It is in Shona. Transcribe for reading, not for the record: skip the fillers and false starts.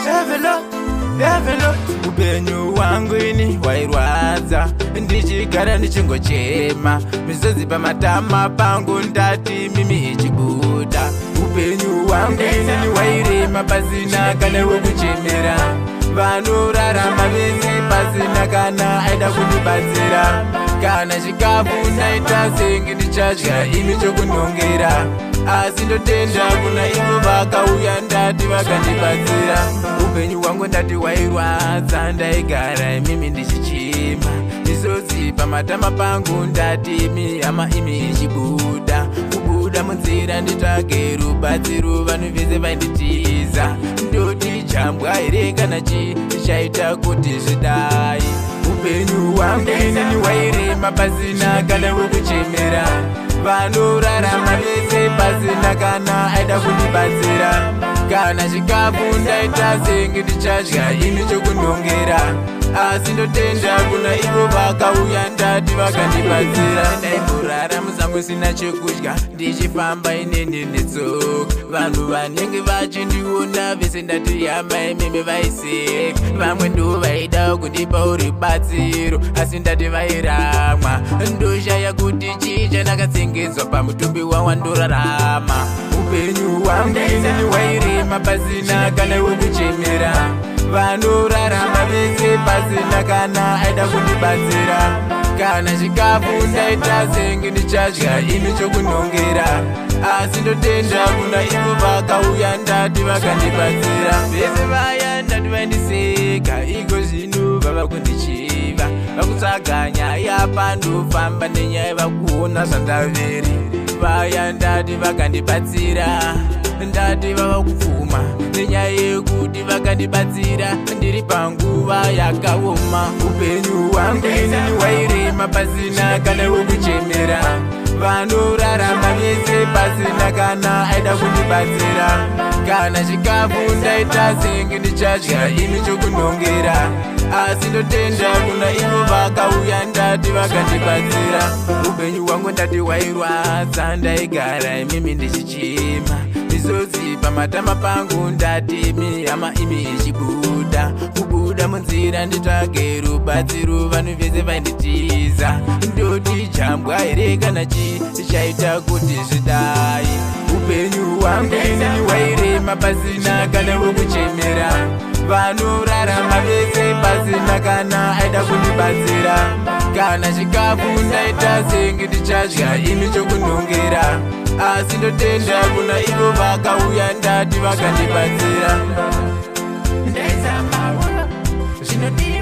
Have a lot, have a lot. Upenyu hwangu ini hwairwadza, ndichigara ndichingochema, misodzi pamatama pangu ndati mimi ichibuda. Upenyu hwangu inini hwairema, pasina kana wekuchemera. Vanorarama vese, pasina kana aida kundibatsira. Kana chikafu ndaita senge ndichadya imi chokunongera, asi ndotenda kuna ivo vakauya ndati vakandibatsira. Upenyu hwangu ndati hwairwadza, ndaigara imimi ndichichema, misodzi pamatama pangu ndati imi hama imi ichibuda. Kubuda munzira nditsvage rubatsiro, vanhu vese vainditiza. Ndoti jambwa here kana chii chaita kuti zvidai? Upenyu hwangu inini hwairema, pasina kana wekuchemera. Vanorarama vese, pasina kana aida kundibatsira. Kana chikafu ndaita senge ndichadya ini chokunongera, asi ndotenda kuna ivo vakauya ndati vakandibatsira. Ndaimborara musango sina chekudya, ndichifamba inini netsoka. Vanhu vanenge vachindiona vese ndati hama imimi vaiseka. Vamwe ndo vaida kundipa rubatsiro, asi ndati vairamwa. Ndoshaya kuti chii chandakatsengedzwa pamutumbi wawandorarama. Upenyu hwangu inini hwairema, pasina kana wekuchemera. Vanorarama vese, pasina kana aida kundibatsira. Kana chikafu ndaita senge ndichadya imi chokunongera, asi ndotenda kuna ivo vakauya ndati vakandibatsira. Vese vaya ndati vaindiseka, iko zvino vava kundichiva, vakutsvaga nyaya pandofamba nenyaya, vakuona zvandaveri. Vaya ndati vakandibatsira, ndati vava kupfuma nenyaya yekuti vakandibatsira ndiri panguva yakaoma. Upenyu hwangu inini hwairema, pasina kana wekuchemera. Vanorarama vese, pasina kana aida kundibatsira. Kana chikafu ndaita senge ndichadya imi chokunongera, asi ndotenda kuna ivo vakauya ndati vakandibatsira. Upenyu hwangu ndati hwairwadza, ndaigara imimi ndichichema, misodzi pamatama pangu ndati imi hama imi ichibuda. Kubuda munzira nditsvage rubatsiro, vanhu vese vainditiza. Ndoti jambwa here kana chii chaita kuti zvidai? Upenyu hwangu inini hwairema, pasina kana wekuchemera. Vanorarama vese, pasina kana aida kundibatsira. Kana chikafu ndaita senge ndichadya imi chokunongera, asi ndotenda kuna ivo vakauya ndati vakandibatsira. Ndaizama zvinodiwa.